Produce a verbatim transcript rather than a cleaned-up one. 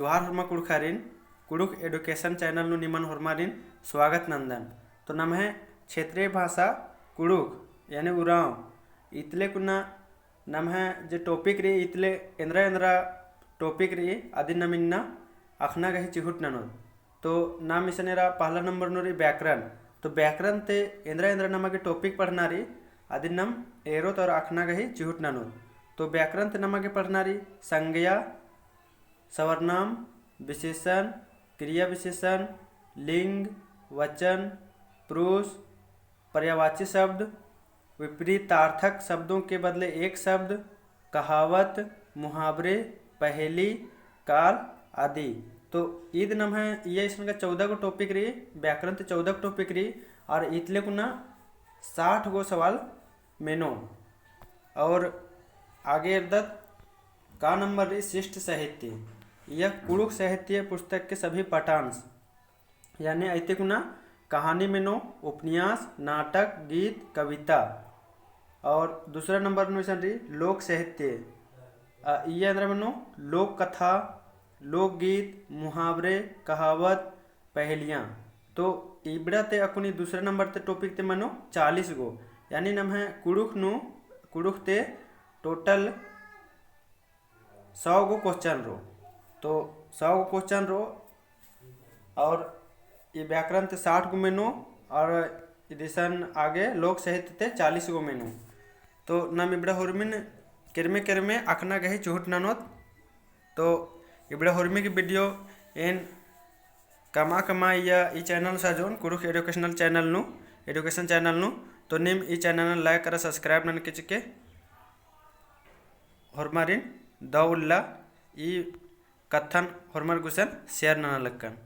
जोहार होरमा कुँड़ुख़ारिन, कुँड़ुख़ education channel नू निमन होरमारिन स्वागत नन्दन। तो नम्है क्षेत्रीय भाषा कुँड़ुख़ यानी उराँव इतले कुना नम्है जे topic रई, इतले एन्दरा एन्दरा topic रई, अदिन नाम इन्ना अख़ना गही चिहुट ननोत। तो नाम इसन एरा पहला नंबर नू रई व्याकरण। तो व्याकरण ते एन्दरा एन्दरा नमा गे topic पढ़ना रई, अदिन नाम एरोत और अख़ना गही चिहुट ननोत। तो व्याकरण ते नमा गे पढ़ना रई संज्ञा, सर्वनाम, विशेषण, क्रिया विशेषण, लिंग, वचन, पुरुष, पर्यायवाची शब्द, विपरीतार्थक शब्दों के बदले एक शब्द, कहावत, मुहावरे, पहेली, काल आदि। तो ईद नम्है इया इसन का चौदह गो topic रई, व्याकरण ते चौदह गो topic रई, और इतले कुना साठ गो सवाल मेनो। और आगे एरदत का नंबर रई शिष्ट साहित्य। इया कुँड़ुख़ साहित्य पुस्तक के सभी पाठांश, यानी अइते कुना कहानी मेनो, उपन्यास, नाटक, गीत, कविता। और दूसरा नंबर नू इसन रई लोक साहित्य। आ, इया एन्दरा मेनो लोक कथा, लोकगीत, मुहावरे, कहावत, पहेलियाँ। तो इबड़ा ते अक्कुन ई दूसरा नंबर ते topic ते मनो चालीस गो, यानी नम्है कुँड़ुख़ नू, कुँड़ुख़ ते total सौ गो question रओ। तो सौ गो question रओ, और ई व्याकरण ते साठ गो मेनो, और इदिसन आगे लोक साहित्य ते चालीस गो मेनो। तो नाम इबड़ा होरमिन केरमे केरमे अख़ना गही चिहुट ननोत। तो इबड़ा होरमी की video एन कमा कमा इया ई channel सा जोन कुँड़ुख़ educational channel नू, education channel नू। तो नीम ई channel नू like करा, subscribe ननके चिके होरमारिन दव उल्ला, ई कत्थन होरमर गुसन share नना लक्कन।